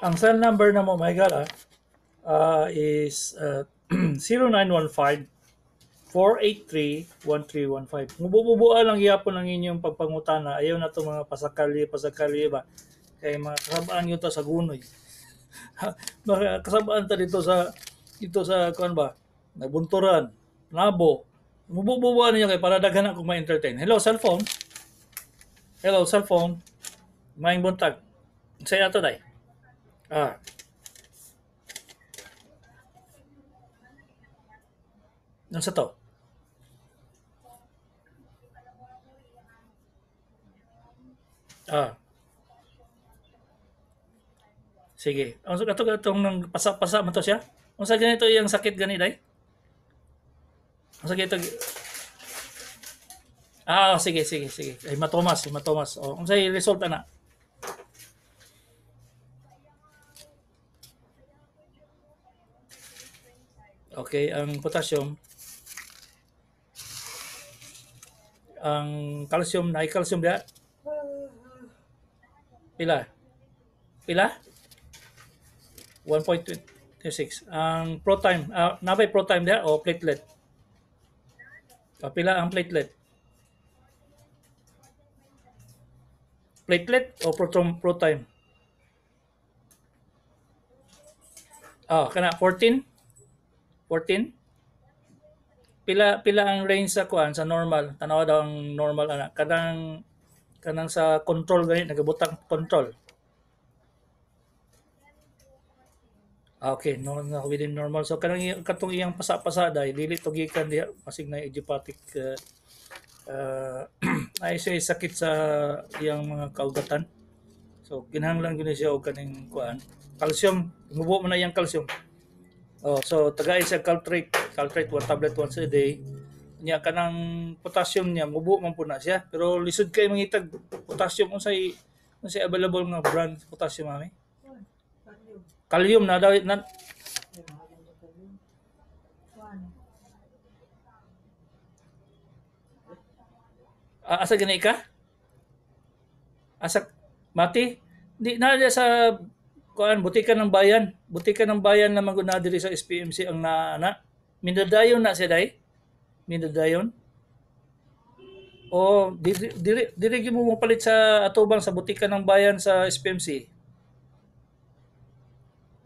Ang cell number na mo, my God, is 0915 483-1315. Mubububuan lang gyapon ang inyong pagpangutana. Ayaw na to mga pasakali, pasakali ba? Kay mga kasabaan yun ta sa gunoy. Mga kasabaan ta dito sa kuan ba? Nabunturan, Nabo. Mububuan ninyo kay para daghan ako ma-entertain. Hello, cellphone. Hello, cellphone. Maayong buntag. Unsay ato day? Ah. Unsa to? Ah. Sige. Unsa kato katong nang pasa-pasa man to siya? Unsa ganito iyang sakit gani day? Unsa ganito? Ah, sige, sige, sige. Hematomas, hematomas. Oh, unsay result ana? Okay, ang potassium, ang calcium, na calcium diha? Pila? Pila? 1.26. Ang protime, nabay protime diha o platelet? Pila ang platelet? Platelet o proton protime? Ah, kana 14? 14? Pila pila ang range sa kuan sa normal? Tanawa daw ang normal ana. Kanang kanang sa control gani nagabutang control. Ah, okay, no, no, within normal. So kanang katong iyang pasa-pasa dai dili to gikan diha masig na idiopathic ay siya sakit sa iyang mga kaugatan. So kinahanglan gyud siya og kaning kuan. Calcium, mubo man na iyang calcium. Oh, so tagay siya Caltrate, Caltrate one tablet once a day. Nya kanang potassium niya mubo man pud na siya, pero lisod kay mangitag potassium. Unsay unsay available nga brand potassium, mami? Kalium na daw na. Ah, asa gani ka? Asa mati? Di na sa kuan butika ng bayan. Butika ng bayan naman gud na diri sa SPMC ang naa na. Mindadayon na siya day. Mindadayon. O diri diri diri gyud mo mopalit sa atubang sa butika ng bayan sa SPMC.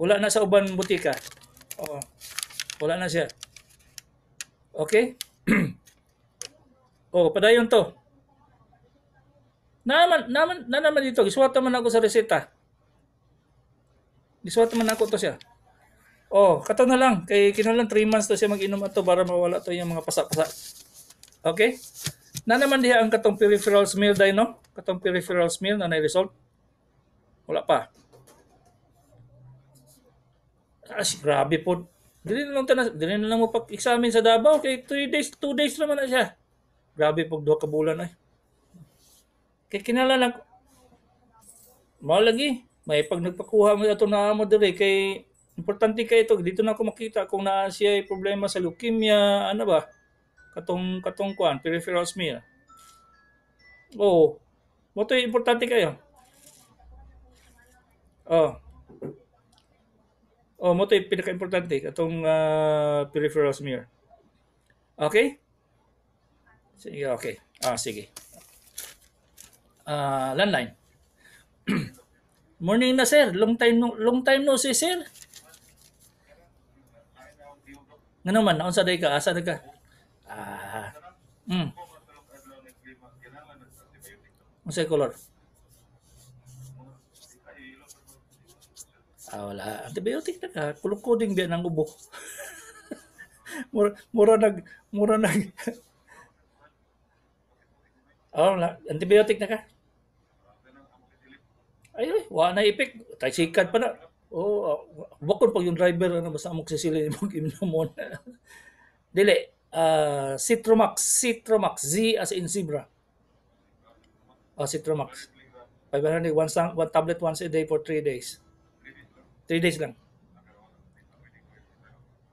Wala na sa uban butika. Oo. Wala na siya. Okay? Oh, padayon to. Naman naman na naman dito gisuwata man ako sa reseta. Gisuwata man ako to siya. Oh, kato na lang kay kinahanglan 3 months to siya mag-inom ato para mawala to yung mga pasa-pasa. Okay? Na naman diha ang katong peripheral smear day no? Katong peripheral smear na result? Wala pa. Ah, grabe po. Dili na lang tanas, dili na lang mo pag-examine sa Davao kay 3 days, 2 days naman na siya. Grabe pag 2 ka bulan ay. Kay kinahanglan lang mao lagi may pag nagpakuha mo ato na mo diri kay importante kay ito dito na ako makita kung naa siya problema sa leukemia ano ba katong katong kuan peripheral smear. Oo. Mo to importante kayo. Oh. Oh, mo to pinaka-importante katong peripheral smear. Okay? Sige, okay. Ah, sige. Landline. Morning na sir. Long time no see sir. Ngano man unsa day ka? Asa day ka? Ah. Unsay color? Ah, wala. Antibiotic na ka. Kulong-kuding biya ng ubo. Mura, mura nag mura nag Oh, wala. Antibiotic na ka. Ay, ay, wa na ipik. Tricycle pa na. Oh, bakon pag yung driver ano basta amok sisili mo imnomon. Dili, Citromax, Citromax, Z as in zebra. Oh, Citromax. 500 one, one tablet once a day for 3 days. 3 days lang.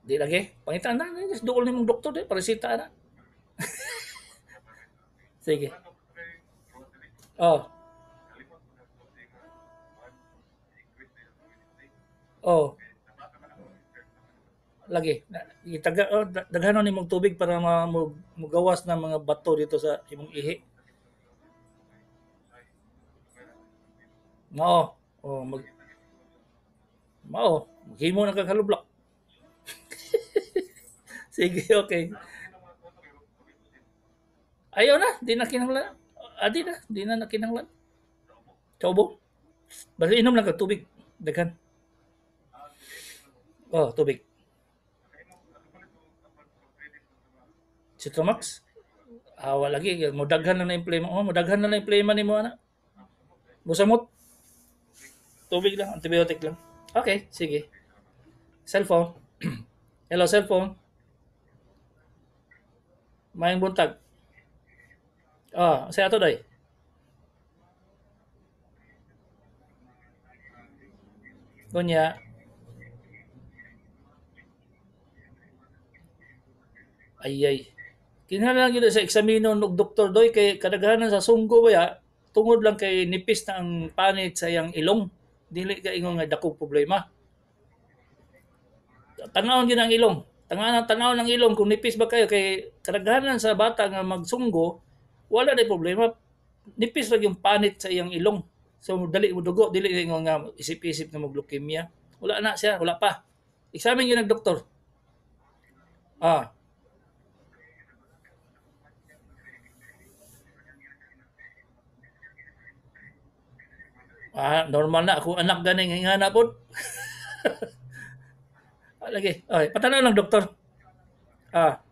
Di lagi. Pangitan na, dool nimong doktor di, paresita na. Sige. Oh. Oh, lagi. Itaga oh, daghanon nimong tubig para mugawas na mga bato dito sa imong ihi. Mao. Oh, mao, maghimo na kag halublak. Sige, okay. Ayaw na, di na kinahanglan. Ah, di na kinahanglan. Sa ubo. Basta inom lang kag tubig. Daghan. Oh, tubig. Citromax? Ah, wala lagi. Mudaghan lang na implema. Oh, mudaghan na lang implema nimo ana. Musamot. Tubig lang, antibiotic lang. Okay, sige. Cellphone. Hello, cellphone. Maayong buntag. Ah, sa ato day. Kunya, ay ay. Kinahanglan gyud sa eksaminon og doktor doy kay kadaghanan sa sunggo baya tungod lang kay nipis na ang panit sa iyang ilong. Dili ka ingon nga dakong problema. Tan-awon gyud ang ilong. Tanganan tan-awon ang ilong kung nipis ba kayo kay kadaghanan sa bata nga magsunggo wala na problema. Nipis lang yung panit sa iyang ilong. So dali mo dugo, dili ingon nga isip-isip na mag leukemia. Wala na siya, wala pa. Examine gyud ang doktor. Ah, ah normal na ako anak ganing hingana pod. Ah, lagi. Okay, patanaw lang doktor. Ah,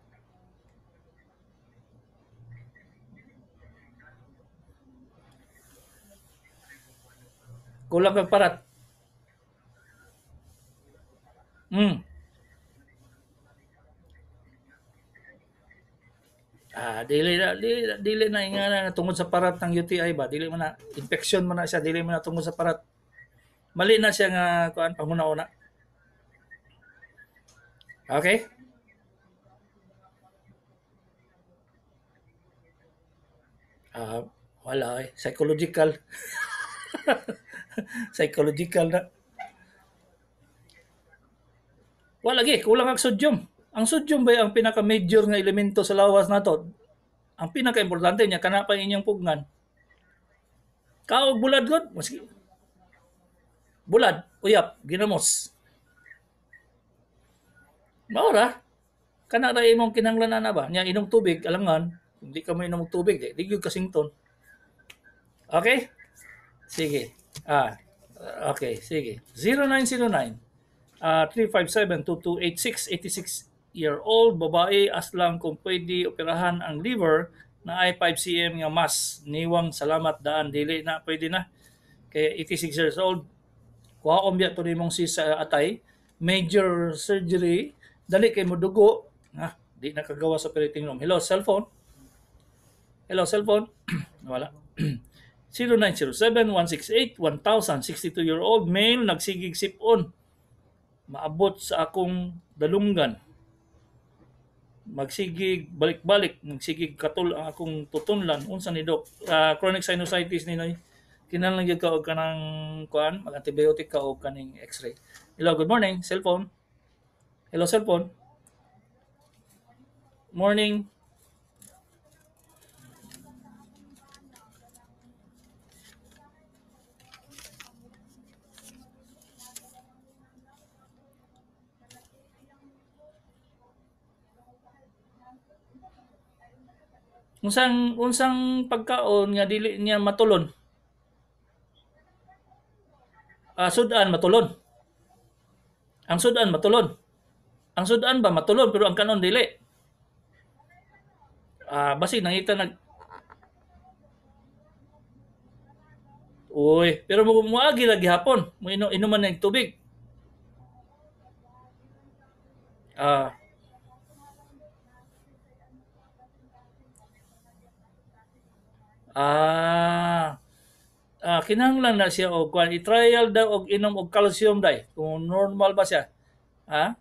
kulang kag parat. Ah, dili na ingana nga tungod sa parat ng UTI ba, dili man na infection man na siya, dili man na tungod sa parat. Mali na siya nga kuan panguna-una. Okay? Ah, wala eh. Psychological. Psychological na. Wala lagi, kulang ang sodium. Ang sodium ba ang pinaka-major nga elemento sa lawas nato? Ang pinaka-importante niya kana pa inyong pugnan. Kaog bulad god, maski bulad, uyap, ginamos. Mao ra. Kana ra imong kinahanglan ana ba? Nya inom tubig, alangan, hindi ka mo inom og tubig, eh, di gyud kasington. Okay? Sige. Ah, okay, sige. 0909 357-2286, 86-year-old babae, aslang kung pwede operahan ang liver na ay 5 cm nga mas. Niwang salamat daan, dili na pwede na. Kaya 86 years old, kuhaon biya to nimong sis sa atay, major surgery, dali kay mo dugo, ah, di na kagawa sa operating room. Hello, cellphone? Hello, cellphone? Wala. 0907-168-1000, 62-year-old male, nagsigig sipon. Maabot sa akong dalunggan. Magsigig balik-balik, magsigig katol ang akong tutunlan. Unsa ni Dok? Chronic sinusitis ni Noy. Kinahanglan gyud ka og kanang kuan, mag-antibiotic ka og kaning x-ray. Hello, good morning, cellphone. Hello, cellphone. Morning. Unsang unsang pagkaon nga dili niya matulon? Ah, sudan matulon. Ang sudan matulon. Ang sudan ba matulon pero ang kanon dili. Ah, basi nangita nag Uy, pero mo moagi ra gihapon. Mo inuman na yung tubig. Ah, ah, ah kinahanglan na siya og kuan i-trial daw og inom og calcium dai. Kung normal ba siya. Ha?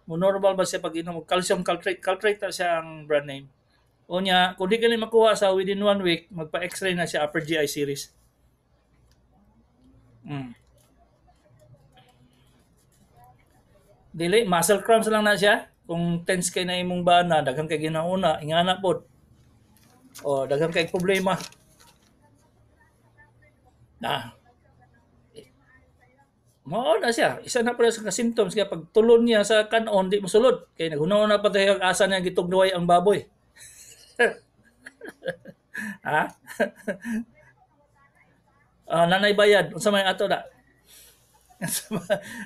Mo normal ba siya pag inom og calcium caltrate? Caltrate na siya ang brand name. O niya, kung di ka makuha sa within one week, magpa-x-ray na siya upper GI series. Mm. Dili, muscle cramps lang na siya. Kung tense kay na imong bana, daghan kay ginauna, ingana pod. O daghan kay problema. Na. Mao na siya. Isa na pala sa symptoms kaya pag tulon niya sa kanon di mosulod. Kay naghuna-huna pa tayo asa niya gitugnuay ang baboy. Ha? Nanay bayad unsa may ato na?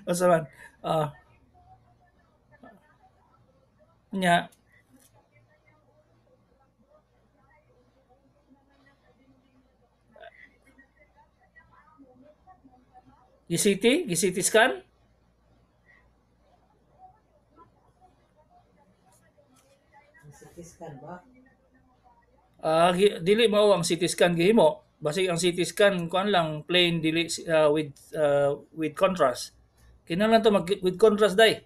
Unsa man? Nya gi-CT, gi-CT scan? CT scan ba? Dili mao ang CT scan gihimo. Basig ang CT scan kuan lang plain dili with contrast. Kinahanglan to mag with contrast dai.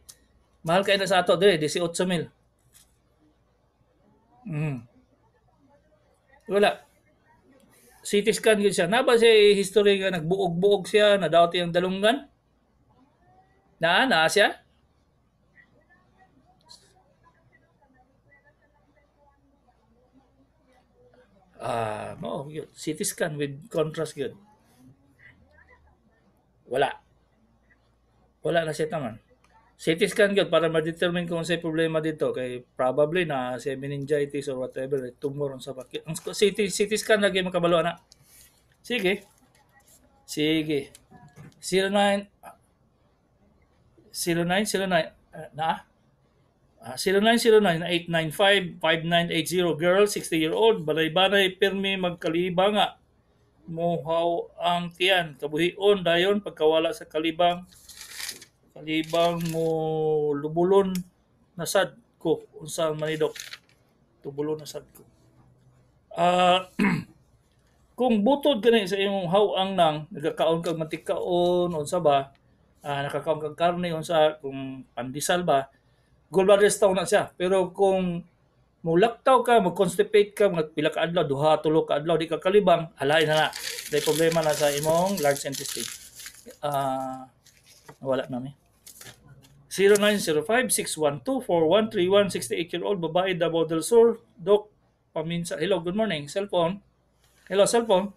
Mahal kay na sa ato dire 18,000. Wala. CT scan gyud siya. Naa ba siya history nga nagbuog-buog siya, nadaot iyang dalunggan? Naa, naa siya? Mao gyud. CT scan with contrast gyud. Wala. Wala na siya taman. CT scan gyud para ma-determine kung unsay problema dito kay probably na siya meningitis or whatever, tumor unsa ba. Ang CT scan lagi makabalo ana. Sige. Sige. 09 0909 na 0909-895-5980, girl, 60-year-old, balay-balay, pirmi magkalibanga, muhaw ang tiyan, kabuhion dayon pagkawala sa kalibang, kalibang mo lubulon na sad ko, unsa man ni, Dok? Tubulon na sad ko. Kung butod kani sa imong hawang nang nagakaon kag mantikaon unsa ba, nakakaon kag karne unsa kung pandesal ba, gallbladder stone na siya. Pero kung mulaktaw ka, mag-constipate ka, mga pila ka adlaw, duha, tulo ka adlaw, di ka kalibang, halay na na. May problema na sa imong large intestine. Wala na mi. 0905-612-4131, 68-year-old, babae, Davao del Sur. Doc, paminsa. Hello, good morning. Cellphone. Hello, cellphone.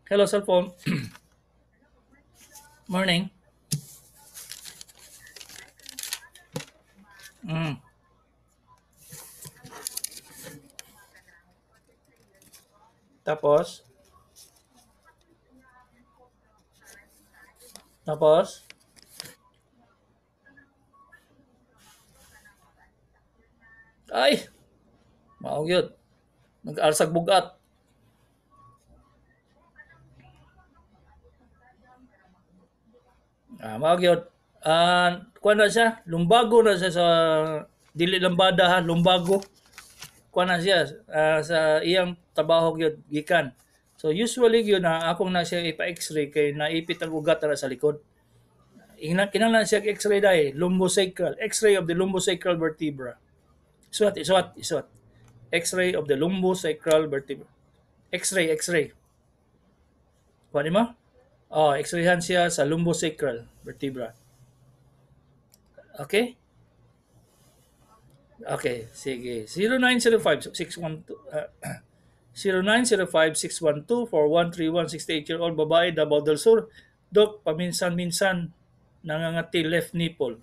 Hello, cellphone. Morning. Tapos? Tapos? Ay! Mao gyud. Nag-arsag bugat. Mao gyud. Kuan na siya, lumbago na siya sa dili lambada ha, lumbago. Kuan na siya sa iyang trabaho gyud gikan. So usually gyud na akong na siya ipa-x-ray kay naipit ang ugat ra sa likod. Ingna kinahanglan siya x-ray dai, lumbosacral, x-ray of the lumbosacral vertebra. Isuwat, isuwat, isuwat. X-ray of the lumbosacral vertebra. X-ray, x-ray. Kuha mo? Oh, x-rayhan siya sa lumbosacral vertebra. Okay? Okay, sige. 0905 612 0905-612-4131, 68-year-old babae, Davao del Sur. Dok, paminsan-minsan nangangati left nipple.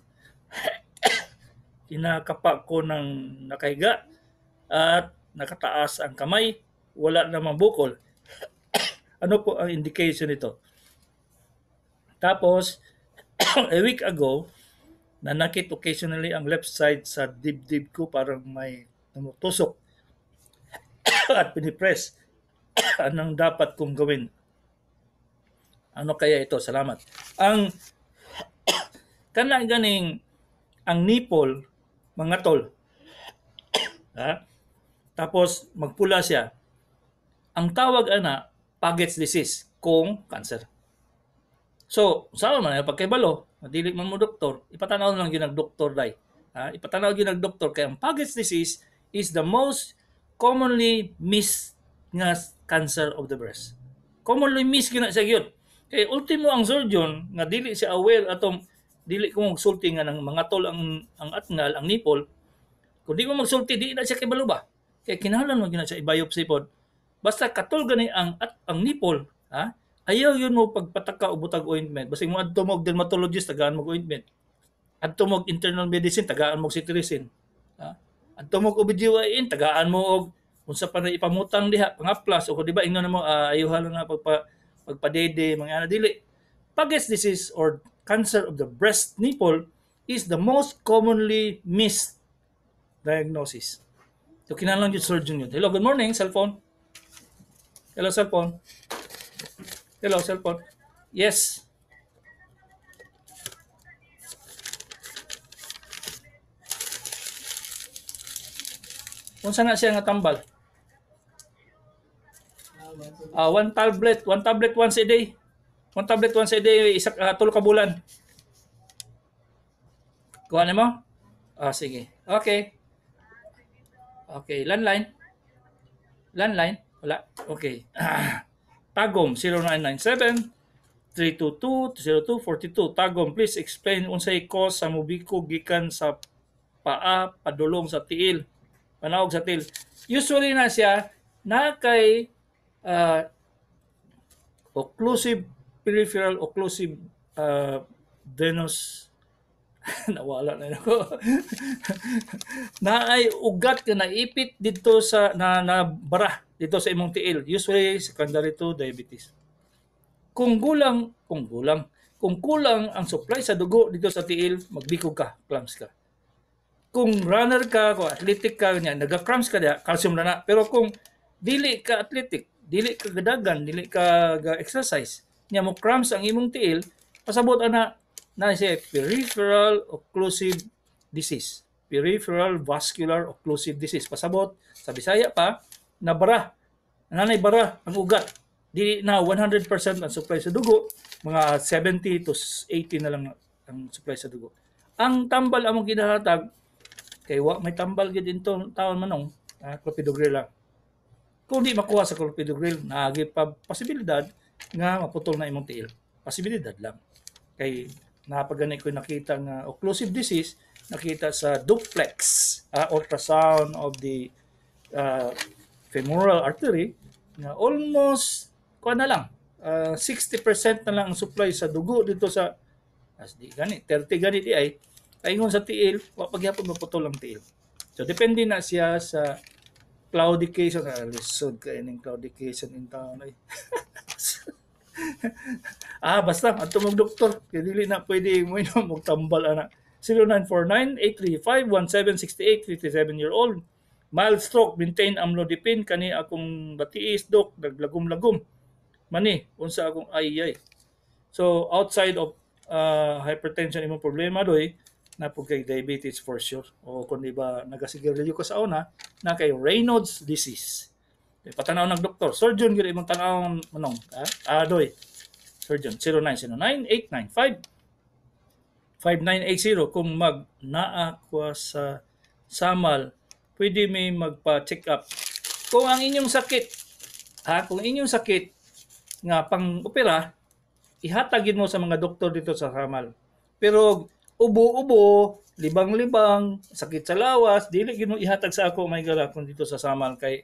Kinakapa ko ng nakahiga at nakataas ang kamay, wala namang bukol. Ano po ang indication nito? Tapos, a week ago, nanakit occasionally ang left side sa dibdib ko, parang may tumutusok at pinipress. Anong dapat kong gawin? Ano kaya ito? Salamat. Ang kana ganing ang nipple mangatol. Ha? Tapos magpula siya. Ang tawag ana Paget's disease kung cancer. So, sama man ang pagkaibalo, dili man mo doktor, ipatanaw lang gyud ang doktor dai. Ha? Ipatanaw gyud ang doktor kay ang Paget's disease is the most commonly missed nga cancer of the breast. Commonly missed gyud na siya gyud. Kay ultimo ang surgeon nga dili siya aware atong Dili ko magsulti nga ng mga tol ang atngal, ang nipple. Kung di mo magsulti, di na siya kibalo ba? Kay kinahanglan man gyud na siya i-biopsy pod. Basta katol gani ang nipple, ha? Ayaw yun mo pagpataka o butag ointment. Basta mo adto mo og dermatologist, tagaan mo og ointment. Adto mo og internal medicine, tagaan mo og cetirizine. Ha? Adto mo og OBGYN, tagaan mo og unsa pa na ipamutang diha, pangaplas o kung di ba ingnon mo ayuhan lang na pagpadede mga ana dili. Paget's disease or cancer of the breast nipple is the most commonly missed diagnosis. So kinahanglan gyud surgeon yun. Hello, good morning, cellphone. Hello, cellphone. Hello, cellphone. Yes. Unsa na siya nga tambal? One tablet once a day. One tablet once a day, isa 3 ka bulan. Kuha nimo? Ah, sige. Okay. Okay, landline. Landline? Wala. Okay. Tagum 0997 322 0242. Tagum, please explain unsay cause sa mobiko gikan sa paa padulong sa tiil. Panaog sa tiil. Usually na siya na kay occlusive peripheral occlusive venous nawala na ako. Naay ugat nga naipit dito sa na bara dito sa imong tiil, usually secondary to diabetes. Kung kulang ang supply sa dugo dito sa tiil, magbikog ka, cramps ka. Kung runner ka, kung athletic ka, nya naga-cramps ka diha, calcium na na. Pero kung dili ka athletic, dili ka gadagan, dili ka ga-exercise, nya mo cramps ang imong tiil, pasabot ana na siya peripheral occlusive disease. Peripheral vascular occlusive disease. Pasabot sa Bisaya pa, nabara. Nanay bara ang ugat. Dili na 100% ang supply sa dugo, mga 70 to 80 na lang ang supply sa dugo. Ang tambal among ginahatag kay wa may tambal gyud into taon manong, clopidogrel lang. Kung di makuha sa clopidogrel, naagi pa posibilidad nga maputol na imong tiil. Posibilidad lang. Kay napagani ko nakita nga occlusive disease, nakita sa duplex ultrasound of the femoral artery na almost kuha na lang 60% na lang ang supply sa dugo dito sa as di gani 30 gani di ay paingon sa tiil, wa pagyapon maputol ang tiil. So depende na siya sa claudication. Lisod kay ning claudication in town ay. Basta adto mong doktor kay dili na pwede mo inom og tambal ana. 0949-835-1768, 57-year-old. Mild stroke, maintain amlodipine kani akong batiis dok, naglagom-lagom. Mani unsa akong ay. So outside of hypertension imong problema doy, na po kay diabetes for sure. O kung di ba nagasigarilyo ka sa una, na kay Raynaud's disease. Patanaw ng doktor, surgeon gyud imong tan-awon manong, ha? Doy. Surgeon 0909-895-5980. Kung mag naa kwa sa Samal, pwede may magpa-check up. Kung ang inyong sakit, ha, kung inyong sakit nga pang-opera, ihatagin mo sa mga doktor dito sa Samal. Pero ubo-ubo, libang-libang, sakit sa lawas, dili gyud mo ihatag sa ako may gara kung dito sa Samal kay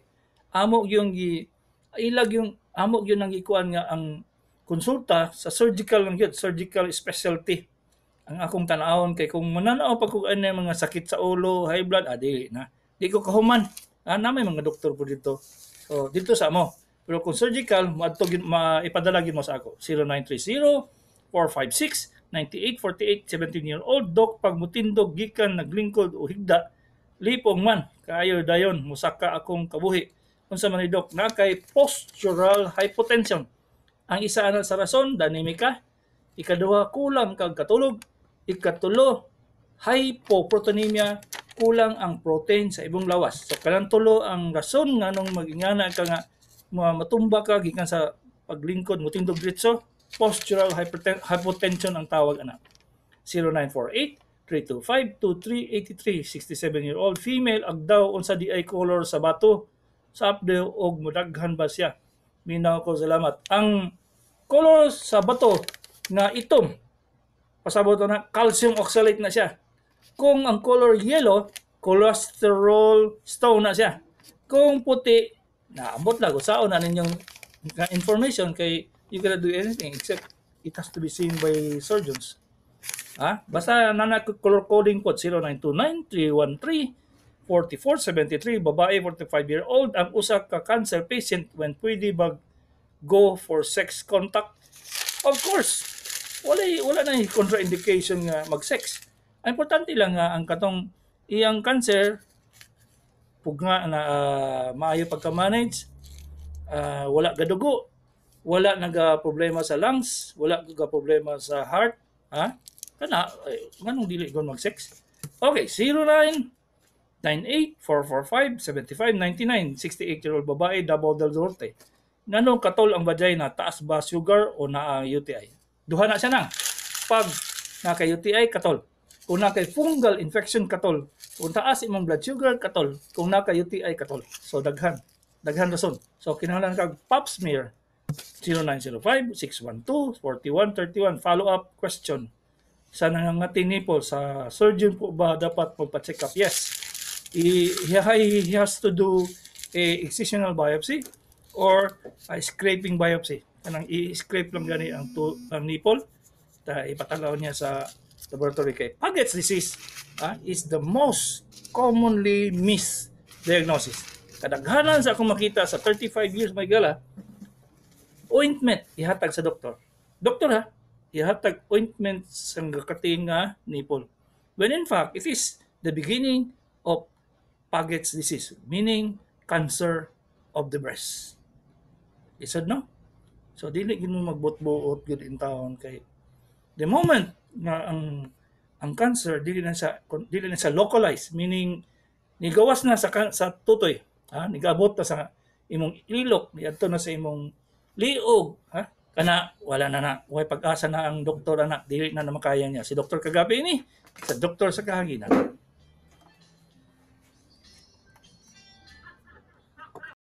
amo yung gi ilag yung amo gyud ang gikuan nga ang konsulta sa surgical lang gyud, surgical specialty. Ang akong tan-awon kay kung mananaw pa kung ano mga sakit sa ulo, high blood, dili na. Di ko kahuman. Na may mga doktor po dito. So dito sa amo. Pero kung surgical, moadto gyud maipadala gyud mo sa ako. 0930-456-9848, 17-year-old dok, pag mutindog gikan naglingkod o higda, lipong man kaayo dayon musaka akong kabuhi. Unsa man ni dok, na kay postural hypotension. Ang isa ana sa rason, danimi ka. Ikaduha, kulang kag katulog. Ikatulo, hypoproteinemia, kulang ang protein sa imong lawas. So kanang tulo ang rason nganong magingana ka nga matumba ka gikan sa paglingkod mutindog diretso, postural hypotension ang tawag ana. 0948-325-2383, 67-year-old female, agdaw unsa di ay color sa bato sa updo og mudaghan ba siya? Minaw ko, salamat. Ang color sa bato nga itom, Pasabot na calcium oxalate na siya. Kung ang color yellow, cholesterol stone na siya. Kung puti, naambot lang usaon na ninyong information kay you cannot do anything except it has to be seen by surgeons. Ha? Basta nana color coding po, 0929 313 4473, babae, 45-year-old, ang usa ka cancer patient, when pwede ba go for sex contact? Of course, wala na contraindication nga mag-sex. Ang importante lang nga ang katong iyang cancer pugna na, maayo pagka-manage, wala gadugo, wala naga problema sa lungs, wala naga problema sa heart, ha? Kana eh, nganong dili gon mag-sex? Okay, 09 98 445 7599, 68-year-old babae, Davao del Norte. Nganong katol ang vagina, taas ba sugar o naa UTI? Duha na siya nang. Pag naka UTI, katol. Kung naka fungal infection, katol. Kung taas imong blood sugar, katol. Kung naka UTI, katol. So daghan. Daghan rason. So kinahanglan kag pap smear. 0905 612 4131. Follow-up question. Sa nangangati nipple, sa surgeon po ba dapat magpa-check up? Yes. He has to do a excisional biopsy or a scraping biopsy. Kanang i-scrape lang gani ang nipple ta ipatalaw niya sa laboratory kay Paget's disease is the most commonly missed diagnosis. Kadaghanan sa akong makita sa 35 years may gala, ointment ihatag sa doktor. Doktor ha, ihatag ointment sa kating nga nipple. When in fact, it is the beginning of Paget's disease, meaning cancer of the breast. Isod, no? So dili gid mo magbot-buot gid in town kay the moment nga ang cancer dili na sa localized, meaning nigawas na sa tutoy, ha, nigabot na sa imong ilok, niadto na sa imong liog, ha, kana wala na na way pag-asa na ang doktor ana, dili na na makaya niya si doktor kagabi ni sa doktor sa kahaginan.